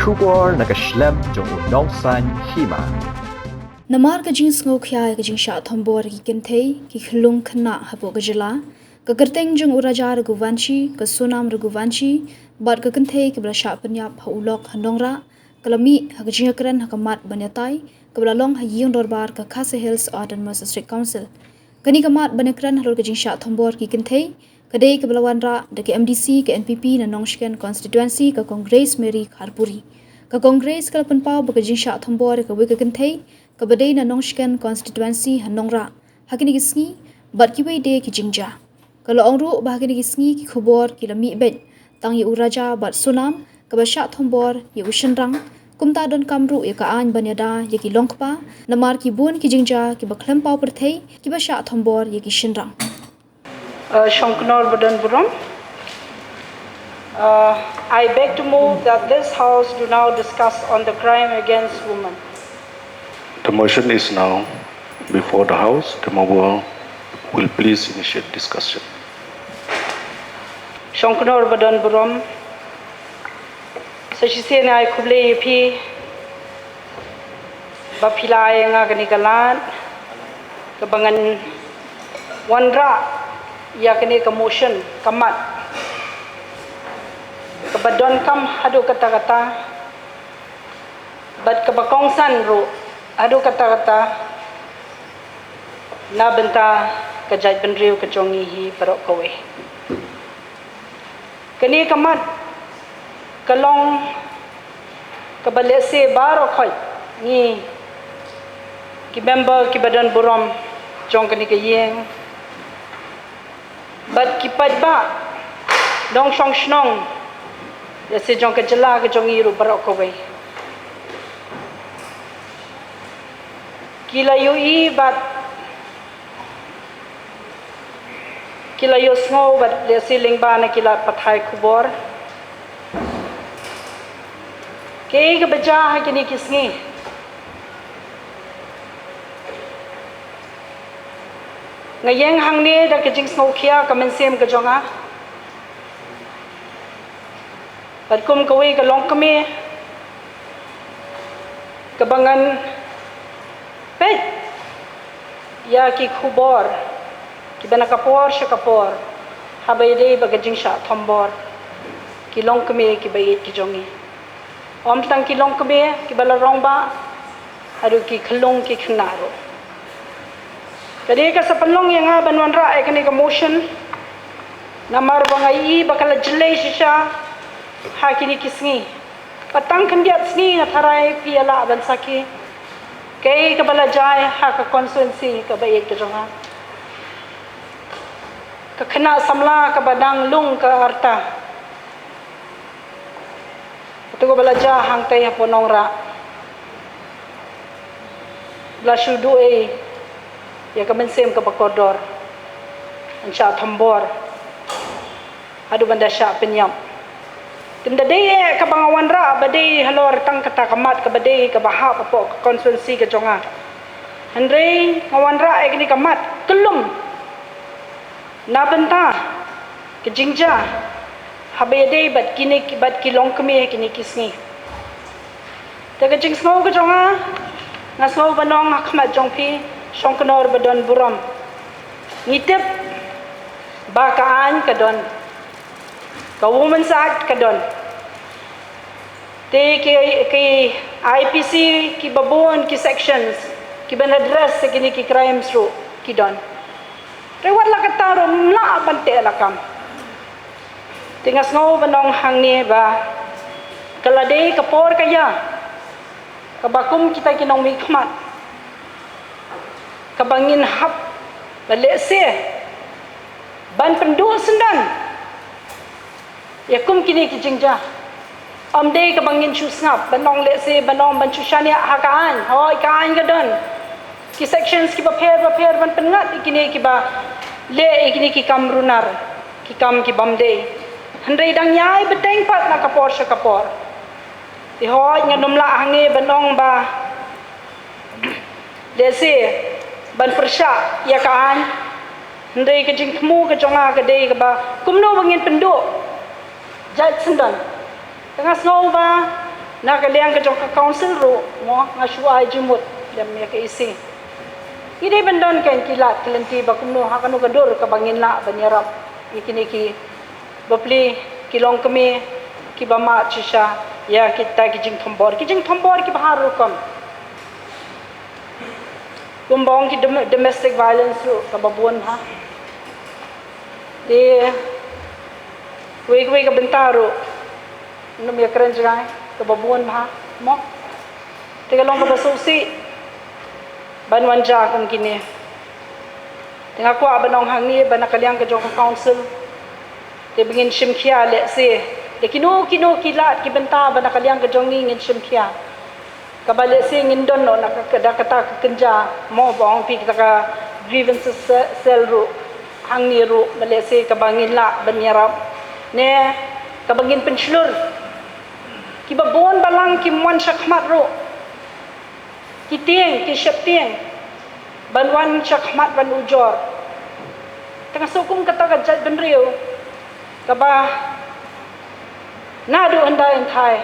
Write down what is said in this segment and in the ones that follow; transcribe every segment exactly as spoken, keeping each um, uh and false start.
Khubor na ka shlem jong u nongsan hima. Namar ka jingsngewkhia ïa ka jingshah thombor ki kynthei ki khyllung khynnah hapoh ka jylla, ka kyrteng jong u Raja Raghuvanshi, ka Sonam Raghuvanshi, bad ka kynthei kaba la shah pynïap ha u lok ha Nongrah, ka la mih ha ka jingïakren ha ka mat ban ïatai kaba la long ha ïing dorbar ka Khasi Hills Autonomous District Council. Kane ka mat ban ïakren halor ka jingshah thombor ki kynthei ka dei kaba la wanrah da ka M D C ka N P P na Nongshken constituency ka Congress Mary Kharpuri. Ka Congress ka la pynpaw ba ka jingshah thombor ïa kawei ka kynthei kaba dei na Nongshken constituency ha Nongrah ha kine ki sngi bad kiwei de ki jingjia. Ka la ong ruh ba ha kine ki sngi ki khubor ki la mih beit tang ïa u Raja bad Sonam kaba shah thombor ïa u shynrang. Kumta donkam ruh ïa ka aiñ ban ïada ïa ki longkpa namar ki bun ki jingjia kiba khlem paw pyrthei kiba shah thombor ïa ki shynrang. Uh, Shongknor ba don burom. Uh, I beg to move that this House do now discuss on the crime against women. The motion is now before the House. The mover will please initiate discussion. Shongknor ba don burom. Sa shisien ai khublei ïa phi ba phi la ai ïa nga kane ka lad kaba ngan wanrah ïa kane ka motion ka mat kaba donkam haduh katta katta bad kaba kongsan ruh haduh katta katta na bynta ka jaitbynriew ka jong ngi hi baroh kawei. Kane ka mat ka long kaba lehse baroh khoit ngi ki member kiba don burom jong kane ka ïing bad ki paidbah nongshong shnong lehse jong ka jylla ka jong ngi ruh baroh kawei ki la ïohi bad ki la ïohsngew bad lehse lyngba na ki lad pathai khubor. Kaei kaba jia ha kine ki sngi? Nga ïeng hangne da ka jingsngewkhia ka mynsiem ka jong nga. Bad kum kawei ka longkmie kaba ngan peit ïa ki khubor kiba na ka por sha ka por haba ïadei bad ka jingshah thombor ki longkmie kiba ïeit ki jong ngi. Ym tang ki longkmie kiba la rangbah haduh ki khyllung ki khynnah ruh. Ka dei ka sa pynlong ïa nga ban wanrah ïa kane ka motion namar ba nga ïohi ba ka la jlei shisha ha kine ki sngi. Ba tang khyndiat sngi nga tharai phi ïa lah ban sakhi kaei kaba la jia ha ka constituency kaba ïeit ka jong nga. Ka khynnah samla kaba dang lung ka rta. Kato kaba la jia hangtei hapoh Nongrah. Ba la shu duh ïa ka mynsiem kaba kordor. Ban shah thombor haduh ban da shah pynïap. Te ym da dei eh kaba nga wanrah ba dei halor tang kata ka mat kaba dei kaba hap hapoh ka constituency ka jong nga. Hynrei nga wanrah eh kane ka mat kyllum na bynta ka jingjia haba ïadei bad kine ki, bad ki longkmie kine ki sngi. Te ka jingsngew ka jong nga, nga sngew ban ong ha khmat jong phi Shongknor ba don burom. Ngi tip ba ka aiñ ka don, ka Women's Act ka don. Te ki, ki I P C kiba bun ki sections kiban address ïa kine ki crimes ruh ki don. Te wat la katta ruh ym lah ban teh lakam. Te nga sngew ban ong hangne ba ka la dei ka por ka ïa kaba kum kita ki nongmihkhmat kaba ngin hap ba lehse ban pynduh syndon ïa kum kine ki jingjia. Ym dei kaba ngin shu sngap ban ong lehse ban ong ban shu shaniah ha ka aiñ, hooid ka aiñ ka don ki sections kiba pher ba pher ban pynngat ïa kine kiba leh ïa kine ki kam runar, ki kam ki bym dei. Hynrei dang ïai bteng pat na ka por sha ka por. Te hooid ngan ym lah hangne ban ong ba lehse ban pyrshah ïa ka aiñ. Hynrei ka jingthmu ka jong nga ka dei kaba kumno ba ngin pynduh jait syndon. Te nga sngew ba Na ka liang ka jong ka council ruh, mo, nga shu ai jingmut lem ïa ka E C. Ngi dei ban don kein ki lad ki lynti ba kumno, ha kano ka dur kaba ngin lah ban ïarap ïa kine ki bapli ki longkmie kiba mad shisha ïa kita ki jingthombor, ki jingthombor kiba har rukom. Kumba ong ki dom-, domestic violence ruh kaba bun ha. Te wei wei ka bynta ruh, nym ïakren jngai, kaba bun ha, mo. Te ka long kaba sngewsih ban wan jia kum kine. Te nga kwah ban ong hangne ba na ka liang ka jong ka council, te ba ngin shim khia lehse da kino kino ki lad ki bynta ba na ka liang ka jong ngi ngin shim khia. Kaba lehse ngin don noh na ka, da kata ka kynja, mo, ba ong phi kata ka grievances ce-, cell ruh hangne ruh, ba lehse kaba ngin lah ban ïarap ne kaba ngin pynshlur. Kiba bun balang kim wan shakhmat ruh, ki tieng, ki sheptieng ban wan shakhmat ban ujor. Te nga sngew kum kata ka jaitbynriew kaba naduh hyndai hynthai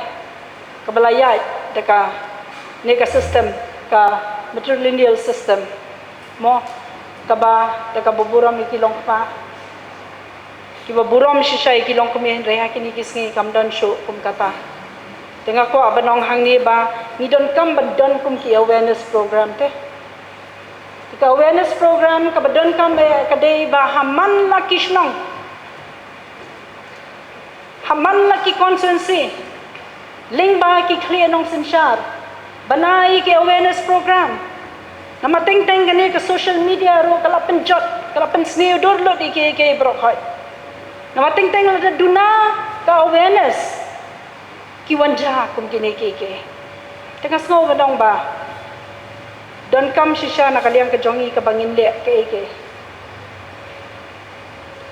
kaba la ïaid da kane ka system, ka matrilineal system, mo, kaba da kaba burom ïa ki longkpa, kiba burom shisha ïa ki longkmie, hynrei ha kine ki sngi kam don shuh kum kata. Te nga kwah ban ong hangne ba ngi donkam ban don kum ki awareness program te. Te ka awareness program kaba donkam, eh, ka dei ba ha man la ki shnong, ha man la ki constituency, lyngba ki khlieh nongsynshar, ban ai ki awareness program. Namar teng teng kane ka social media ruh ka la pynjot, ka la pynsniew dur lut ïa ki, ki baroh khoit. Namar teng teng lada duna ka awareness, ki wan jia kum kine kiei kiei. Te nga sngew ban ong ba donkam shisha na ka liang ka jong ngi kaba ngin leh kiei kiei.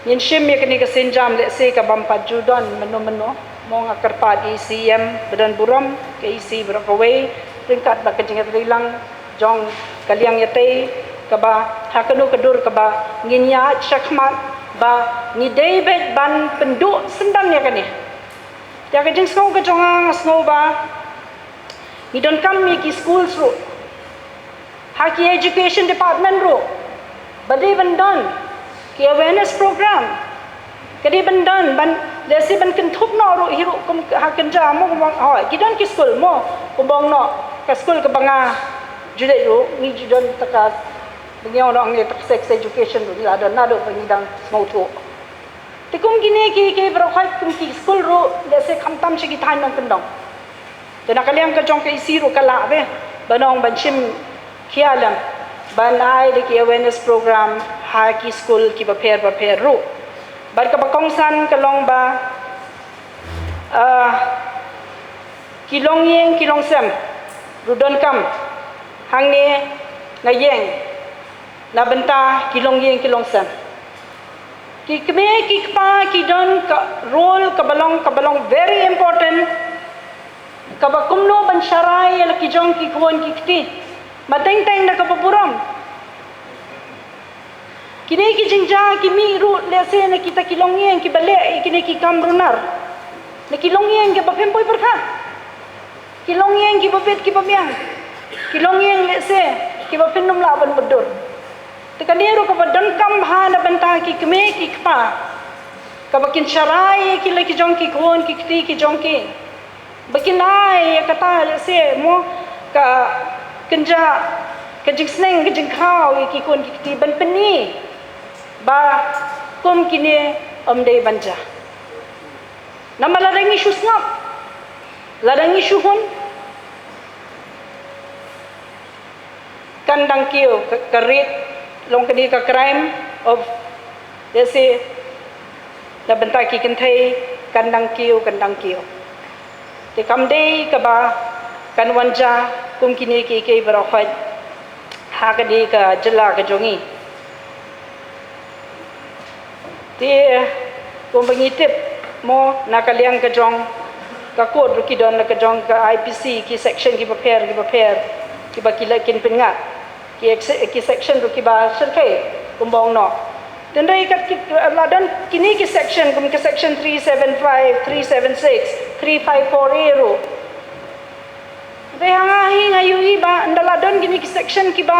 Ngin shim ïa kane ka sienjam lehse ka bym pat ju don mynno mynno, mo, nga kyrpad ïa i C M ba don burom, ka E C baroh kawei, ryngkat bad ka jingïatreilang jong ka liang ïatei, kaba ha kano ka dur kaba ngin ïaid shakhmat ba ngi dei beit ban pynduh syndon ïa kane. Te ka jingsngew ka jong nga, nga sngew ba ngi donkam ïa ki schools ruh, ha ki education department ruh, ba dei ban don ki awareness program. Ka dei ban don, ban, lehse ban kynthup noh ruh hi ruh kum ha kynja, mo, kumba ong, hooid, ki don ki school, mo, kumba ong noh ka school kaba nga ju leit ruh, ngi ju don ta ka, ba ngi ong noh ngi ta ka sex education ruh ngi la don naduh ba ngi dang sngewthuh. Te kum kine kiei kiei baroh khoit, kum ki school ruh, lehse khamtam sha ki thaiñ nongkyndong. Te na ka liang ka jong ka E C ruh ka lah bha ban ong ban shim khia lem, ban ai da ki awareness program ha ki school kiba pher ba pher ruh. Bad kaba kongsan ka long ba, ah, ki longïing ki longsem ruh donkam. Hangne nga ïeng na bynta ki longïing ki longsem. Ki kmie ki kpa ki don ka role kaba long, kaba long very important, kaba kumno ban sharai ïa la ki jong ki khun ki kti, ma teng teng da kaba burom. Kine ki jingjia ki mih ruh lehse na kita ki longïing kiba leh ïa kine ki kam runar, na ki longïing kiba phim poi pyrkhat, ki longïing kiba bit kiba biang, ki longïing lehse kiba phim nym lah ban mutdur. Te kane ruh kaba donkam bha na bynta ki kmie ki kpa, kaba kin sharai ïa ki la ki jong ki khun ki kti ki jong ki, ba kin ai ïa kata, lehse, mo, ka kynja, ka jingsneng ka jingkhraw ïa ki khun ki kti ban pyni ba kum kine ym dei ban jia. Namar lada ngi shu sngap, lada ngi shu hun, kan dang kiew ka, ka rate, long kane ka crime of, lehse, na bynta ki kynthei, kan dang kiew, kan dang kiew. Te kam dei kaba kan wan jia kum kine kiei kiei baroh khoit ha kane ka jylla ka jong ngi. Te kumba ngi tip, mo, na ka liang ka jong ka court ruh ki don la ka jong ka I P C ki section kiba pher kiba pher kiba ki la kin pynngat, ki ex-, ki section ruh kiba shyrkhei kumba ong noh. Te hynrei kat ki, la don kine ki section, kum ki section three seven five, three seven six, three five four A ruh, Te ha nga hi nga ïohi ba ynda la don kine ki section kiba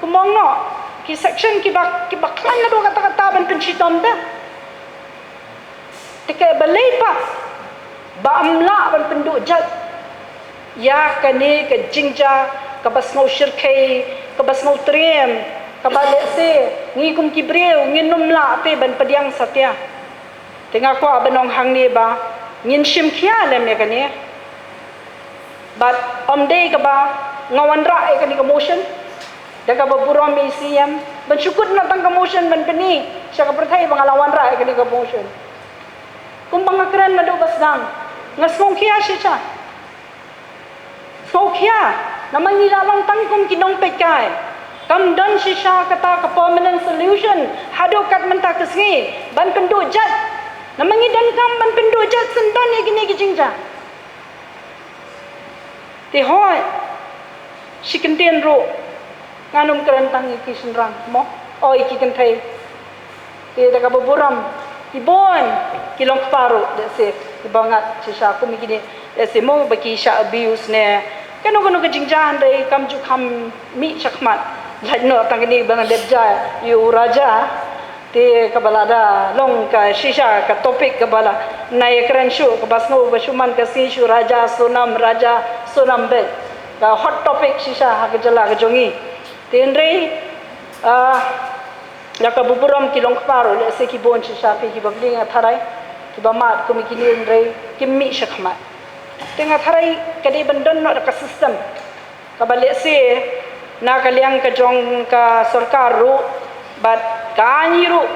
kumno, ki section kiba, kiba khlaiñ naduh katta katta ban pynshitom te. Te ka balei pat ba ym lah ban pynduh jait ïa kane ka jingjia kaba sngew shyrkhei, kaba sngew triem, kaba lehse ngi kum ki briew ngin ym lah te ban pdiang satia. Te nga kwah ban ong hangne ba ngin shim khia lem ïa kane. Bad ym dei kaba nga wanrah ïa kane ka motion da kaba burom ïa i C M ban shu kut noh tang ka motion ban pyni sha ka pyrthei ba nga la wanrah ïa kane ka motion. Kumba nga kren naduh ba sdang, nga sngewkhia shisha. Sngewkhia namar ngi la long tang kum ki nongpeitkai. Kam don shisha kata ka permanent solution haduh kat mynta ka sngi ban pynduh jait. Namar ngi donkam ban pynduh jait syndon ïa kine ki jingjia. Te hooid, shi kyntien ruh ngan ym kren tang ïa ki shynrang mo, o ïa ki kynthei. Te da kaba burom, ki bun ki long kpa ruh, lehse kiba ngat shisha kum ïa kine, lehse mo ba ki shah abuse ne kano kano ka jingjia, hynrei kam ju kham mih shakhmat. Lait noh tang kine ba nga dep jia ïa u Raja. Te kaba la da long ka shisha ka topic kaba la nai kren shuh, kaba sngew ba shu man ka sngi shu Raja Sonam, Raja Sonam bad ka hot topic shisha ha ka jylla ka jong ngi. Te hynrei, ah, ïa kaba burom ki long kpa ruh, lehse ki bun shisha phi kiba bli nga tharai, kiba mad kum ïa kine hynrei kim mih shakhmat. Te nga tharai ka dei ban don noh da ka system kaba lehse na ka liang ka jong ka sorkar ruh bad ka aiñ ruh.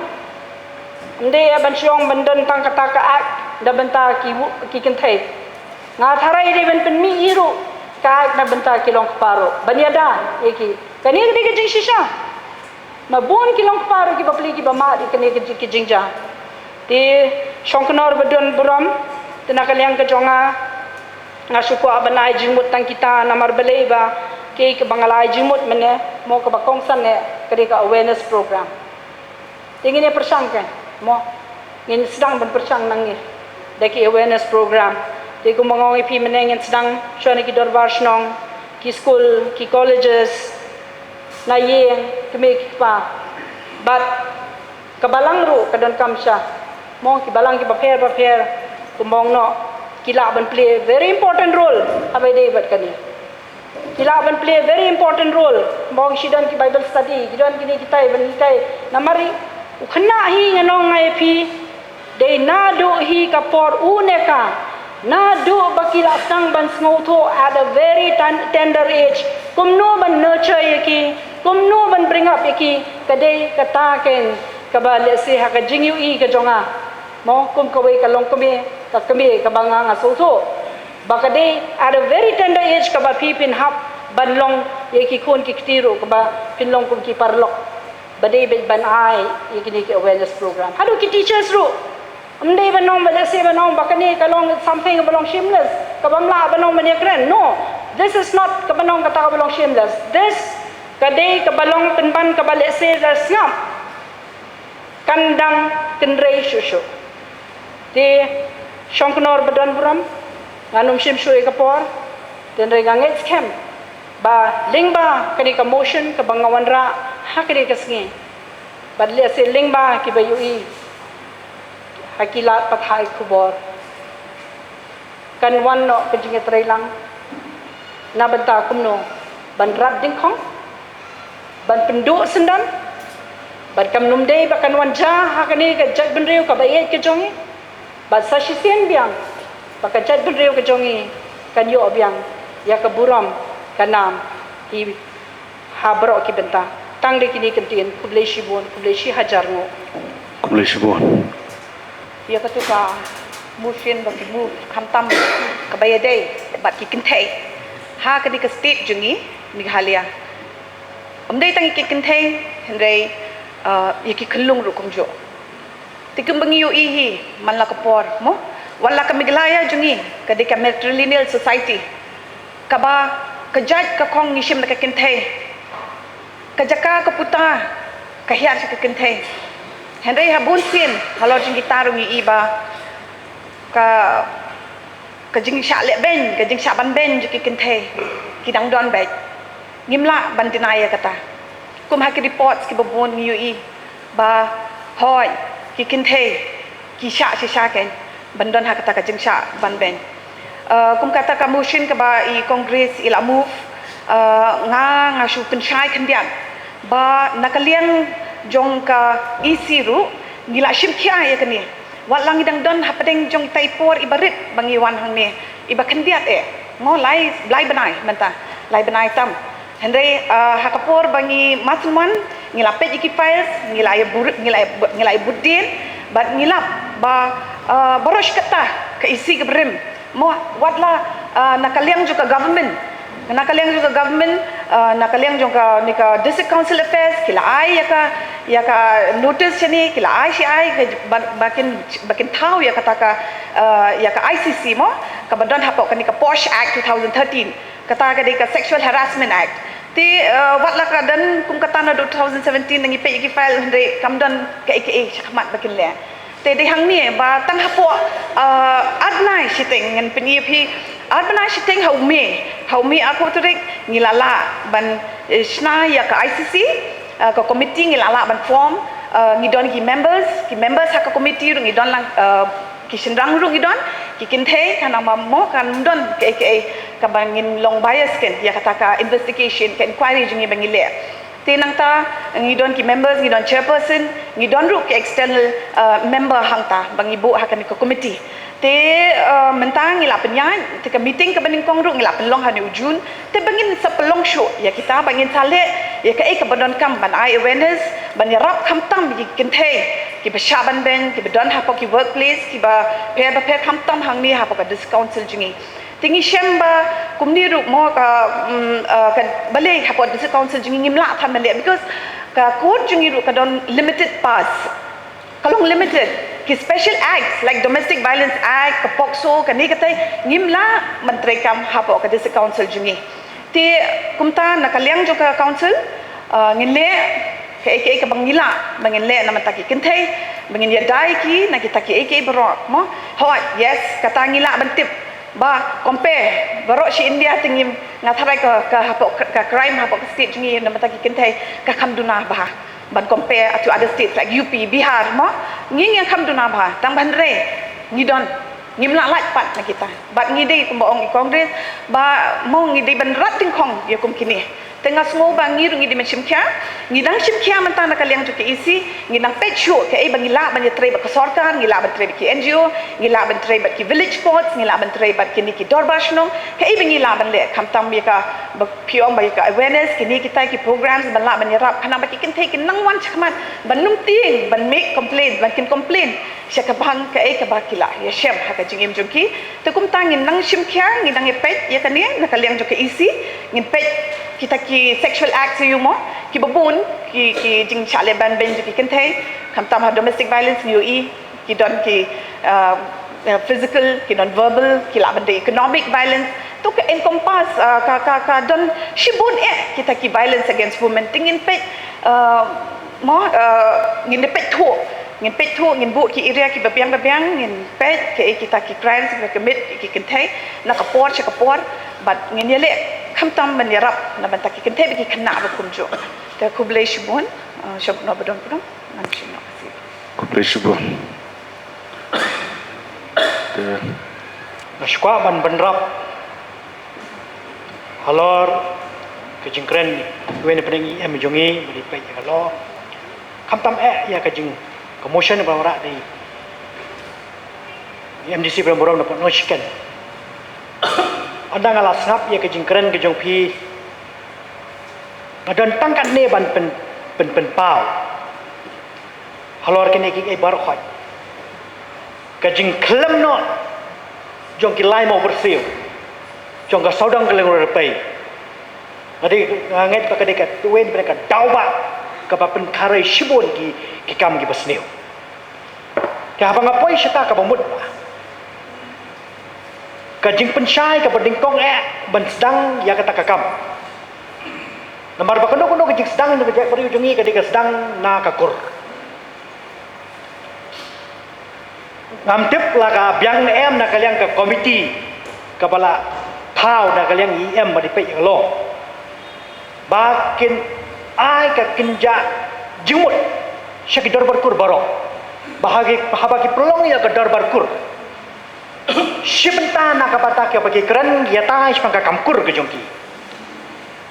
Ym dei ban shu ong ban don tang kata ka act da bynta ki wu-, ki kynthei. Nga tharai dei ban pynmih hi ruh ka act na bynta ki long kpa ruh ban ïada ïa ki. Kane ka dei ka jingshisha. Ma bun ki long kpa ruh kiba pli kiba mad ïa kane ka ji-, ki jingjia. Te shongknor ba don burom, te na ka liang ka jong nga, nga shu kwah ban ai jingmut tang kita namar balei ba kaei kaba nga la ai jingmut mynne mo kaba kongsan ne ka dei ka awareness program. Te ngin ïa pyrshang kein mo, ngin sdang ban pyrshang nangne da ki awareness program. Te kumba nga ong ïa phi mynne ngin sdang shuwa na ki dorbar shnong, ki skul, ki colleges, na ïing, kmie ki kpa. Bad ka balang ruh ka donkam sha mo, ki balang kiba pher bapher, kumba ong noh, ki lah ban play very important role ha ba ïadei bad kane. Ki lah ban play very important role. Kumba ong shi don ki Bible study, ki don kine kitai ban hikai. Namar u khynnah hi ngan ong ïa phi, dei naduh hi ka por u ne ka, naduh ba ki la sdang ban sngewthuh at a very ten-, tender age, kumno ban nurture ïa ki, kumno ban bring up ïa ki, ka dei kata kein kaba lehse ha ka jingïohi ka jong nga mo, kum kawei ka longkmie, ka kmie kaba nga nga sngewthuh ba ka dei at a very tender age kaba phi phin hap ban long ïa ki khun ki kti ruh kaba phin long kum ki paralok. Ba dei beit ban ai ïa kine ki awareness program haduh ki teachers ruh. Ym dei ban ong ba lehse ban ong ba kane ka long something ba long shameless, kaba ym lah ban ong ban ïakren. No, this is not kaba ong kata kaba long shameless. This ka dei kaba long pynban kaba lehse la sngap kan dang kynrei shuh shuh. Te shongknor ba don burom, ngan ym shim shuh ïa ka por, te hynrei nga ngeit skhem ba lyngba kane ka motion kaba nga wanrah ha kane ka sngi, bad lehse lyngba kiba ïohi ha ki lad pathai khubor, kan wan noh ka jingïatreilang na bynta kumno ban rat dyngkhong, ban pynduh syndon, bad kam nym dei ba kan wan jia ha kane ka jaitbynriew kaba ïeit ka jong ngi, bad sa shisien biang ba ka jaitbynriew ka jong ngi kan ïoh biang ïa ka burom ka nam hi ha baroh ki bynta. Tang da kine ki kyntien, khublei shibun, khublei shi hajar nguh. Khublei shibun. Ïa katu ka motion ba ki move khamtam kaba ïadei bad ki kynthei ha kane ka state jong ngi Meghalaya. Ym dei tang ïa ki kynthei hynrei, uh, ïa ki khyllung ruh kumjuh. Te kumba ngi ïohi hi man la ka por mo, wat la ka Meghalaya jong ngi ka dei ka matrilineal society, kaba ka jait ka khong ngi shim da ka kynthei, ka jaka ka puta ka hiar sha ka kynthei. Hynrei ha bun sien halor jong kita ruh ngi i ba ka ka jingshah leh beiñ, ka jingshah ban beiñ jong ki kynthei ki dang don beit. Ngim lah ban deny ïa kata. Kum ha ki reports kiba bun ngi ïohi ba hooid ki kynthei ki shah shisha kein ban don ha kata ka jingshah ban beiñ. Uh, kum kata ka motion kaba i Congress i la move, uh, nga nga shu pynshai khyndiat ba na ka liang jong ka E C ruh ngi la shim khia ïa kane. Wat la ngi dang don hapdeng jong kita i por iba rit ba ngi wan hangne, iba khyndiat eh. Mo lai, lai bnai mynta, lai bnai tam. Hynrei, ah, ha ka por ba ngi mat sumon, ngi la peit ïa ki files, ngi la ïa bur-, ngi la ïa bu-, ngi la ïa bud dien, bad ngi lap ba, ah, baroh shi katta ka E C ka barim. Mo, wat la, ah, na ka liang jong ka government, na ka liang jong ka government, ah, na ka liang jong kane ka District Council Affairs, ki la ai ïa ka, ïa ka notice shane, ki la ai shi ai ka ba, ba kin, ba kin thaw ïa kata ka, ah, ïa ka I C C mo, kaba don hapoh kane ka POSH Act two thousand thirteen. Kata ka dei ka Sexual Harassment Act. Te, eh, wat la ka don kum kata naduh two thousand seventeen, ngi peit ïa ki file, hynrei kam don kaei kaei shakhmat ba kin leh. Te dei hangne ba tang hapoh, eh, ar bnai shiteng, ngan pyni ïa phi, ar bnai shiteng ha u May, ha u May arphew tarik ngi la lah ban, eh, shna ïa ka I C C, eh, ka committee ngi la lah ban form, eh, ngi don ki members, ki members ha ka committee ruh ngi don lang, eh, ki shynrang ruh ngi don, ki kynthei, khnang ba mo kan don kaei kaei kaba ngin long bias kein ïa kata ka investigation, ka inquiry jong ngi ba ngi leh. Te nangta ngi don ki members, ngi don chairperson, ngi don ruh ki external, uh, member hangta ba ngi buh ha kane ka committee. Te, uh, mynta ngi la pynïaid, te ka meeting kaba nyngkong ruh ngi la pynlong ha une u June. Te ba ngin sa pynlong shuh ïa kita, ba ngin sa leh ïa kaei kaba donkam ban ai awareness, ban ïarap khamtam ïa ki kynthei kiba shah ban beiñ, kiba don hapoh ki workplace kiba pher ba pher, khamtam hangne hapoh ka District Council jong ngi. Te ngi shem ba kumne ruh mo ka, mm, ah, ka balei hapoh District Council jong ngi ngim lah than ban leh, because ka court jong ngi ruh ka don limited powers. Ka long limited. Ki special acts like Domestic Violence Act, ka POCSO, kane katai ngim lah ban treikam hapoh ka District Council jong ngi. Te kumta na ka liang jong ka council, ah, ngin leh kaei kaei kaba ngi lah ba ngin leh na bynta ki kynthei, ba ngin ïada ïa ki na kita kiei kiei baroh mo. Hooid, yes, kata ngi lah ban tip ba compare baroh shi India te ngim, nga tharai ka, ka hapoh ka crime hapoh ka state jong ngi na bynta ki kynthei ka kham duna bha ban compare to other states like U P, Bihar mo. Ngi ngi kham duna bha, tang ba hynrei ngi don, ngim lah lait pat na kita. Bad ngi dei kumba ong i Congress ba mo ngi dei ban rat dyngkhong ïa kum kine. Te nga sngew ba ngi ruh ngi dei ban shim khia, ngi dang shim khia mynta na ka liang jong ka E C, ngi dang peit shuh kaei ba ngi lah ban ïatrei bad ka sorkar, ngi lah ban trei bad ki N G O, ngi lah ban trei bad ki village courts, ngi lah ban trei bad kine ki dorbar shnong, kaei ba ngi lah ban leh khamtam ïa ka ba phi ong ba ïa ka awareness, kine kita ki programs ban lah ban ïarap khnang ba ki kynthei kin nang wan shakhmat ban nym tieng ban make complaint, ban kin complain sha ka bang kaei kaba ki lah ïashem ha ka jingim jong ki. Te kumta ngin nang shim khia, ngin nang ïa peit ïa kane na ka liang jong ka E C, ngin peit kita ki sexual acts ïa u mo, kiba bun ki, ki jingshah leh ban beiñ jong ki kynthei, khamtam ha domestic violence ngi ïohi ki don ki, ah, ah, physical, ki don verbal, ki lah ban dei economic violence. To ka encompass, ah, ka, ka, ka don shibun eh kita ki violence against women. Te ngin peit, ah, mo, ah, ngin peit thuh, ngin peit thuh, ngin buh ki area kiba biang ba biang, ngin peit kaei kita ki crimes kiba commit ki kynthei na ka por sha ka por, bad ngin ïaleh khamtam ban ïarap na bynta ki kynthei bad ki khynnah ruh kumjuh. Te khublei shibun, ah, sha uno ba don khnang, ngan shim noh ka sngi. Khublei shibun. Te nga sngewkwah ban bynrap halor ka jingkren iwei na pdeng i em jong ngi ba dei peit ïa ka law. Khamtam eh ïa ka jing, ka motion ba wanrah da i M D C Prem Burom na Port Nongshken. Ynda nga la sngap ïa ka jingkren ka jong phi, nga don tang katne ban pyn, pyn, pynpaw halor kine kiei baroh khoit. Ka jingkhlem noh jong ki lai mawbyrsiew jong ka sawdong ka liang roi rpei, nga dei, nga ngeit ba ka dei ka tywin bad ka daw ba kaba pynkharei shibun ki, ki kam kiba sniew. Te haba nga poi shata kaba mut ba ka jingpynshai kaba nyngkong eh ban sdang ïa kata ka kam. Namar ba kano kano ka jingsdang na ka jaitbynriew jong ngi ka dei ka sdang na ka kur. Ngam tip la ka biang ne em na ka liang ka committee kaba la thaw na ka liang i em ba dei peit ïa ka long ba kin ai ka kynja jingmut sha ki dorbar kur baroh ba ha ki, haba ki pynlong ïa ka dorbar kur shi bynta na ka bynta kaba ki kren ïa tai shaphang ka kam kur ka jong ki.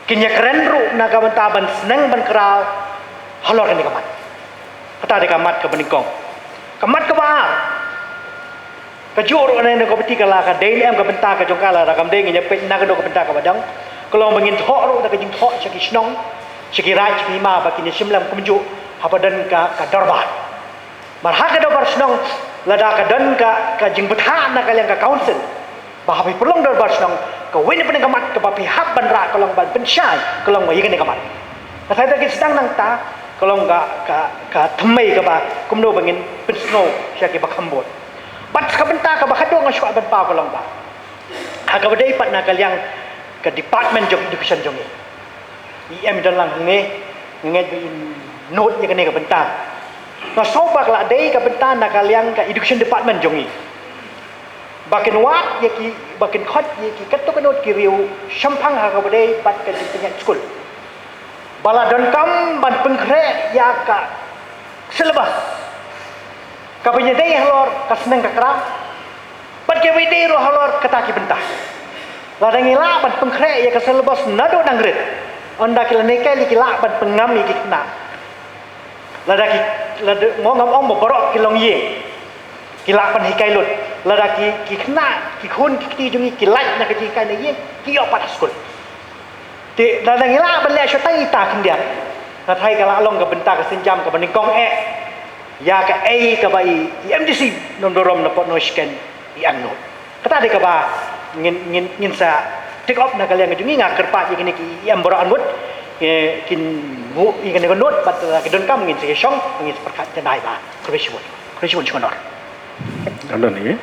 Kin ïa kren ruh na ka bynta ban sneng ban kraw halor kane ka mat. Kata dei ka mat kaba nyngkong. Ka mat kaba ar, ka juh ruh na ka bynta ka la ka dei ne em ka bynta ka jong ka, lada kam dei ngin ïa peit na ka dei ka bynta kaba dang ka long ba ngin thoh ruh da ka jingthoh sha ki shnong, sha ki raid, sha ki hima ba kin ïa shim lem kumjuh haba don ka, ka dorbar. Mar ha ka dorbar shnong lada ka don ka, ka jingbthah na ka liang ka council ba haba phi pynlong dorbar shnong, kawei na pdeng ka mat kaba phi hap ban rah ka long ban pynshai ka long ba ïa kane ka mat. Ka thait da ki sdang nangta ka long ka, ka, ka thymmei kaba kumno ba ngin pynsngew sha ki ba kham bud. Bad ka bynta kaba khatduh nga shu kwah ban paw ka long ba ha kaba dei pat na ka liang ka department jong education jong ngi. I em don lang hangne, nga ngeit ba in note ïa kane ka bynta. Nga sngew ba ka la dei ka bynta na ka liang ka education department jong ngi ba kin wad ïa ki, ba kin khot ïa ki katto katne ki riew shemphang ha kaba dei bad ka jingpynïaid skul ba la donkam ban pynkhreh ïa ka syllabus kaba ïadei halor ka sneng ka kraw bad kaba ïadei ruh halor kata ki bynta. Lada ngi lah ban pynkhreh ïa ka syllabus naduh dang rit, ynda ki la hikai lei ki lah ban pynngam ïa ki khynnah. Lada ki, lada, nga ngam ong ba baroh ki longïing ki lah ban hikai lut. Lada ki, ki khynnah, ki khun ki kti jong ngi ki lait na ka jinghikai na ïing, ki ïoh pat ha skul. Te lada ngi lah ban leh shata ita khyndiat, nga tharai ka la long ka bynta ka sienjam kaba nyngkong eh ïa kaei kaba i, i M D C Nongburom Napoh Nongshken i ai note. Kata dei kaba ngin, ngin, ngin sa take off na ka liang ka jong ngi. Nga kyrpad ïa kine ki em baroh arngut, eh, kin buh ïa kane ka note bad, eh, ki donkam ngin sa ïa shong, ngin sa pyrkhat janai ba. Khublei shibun. Khublei shibun, shibun. Don don ïa.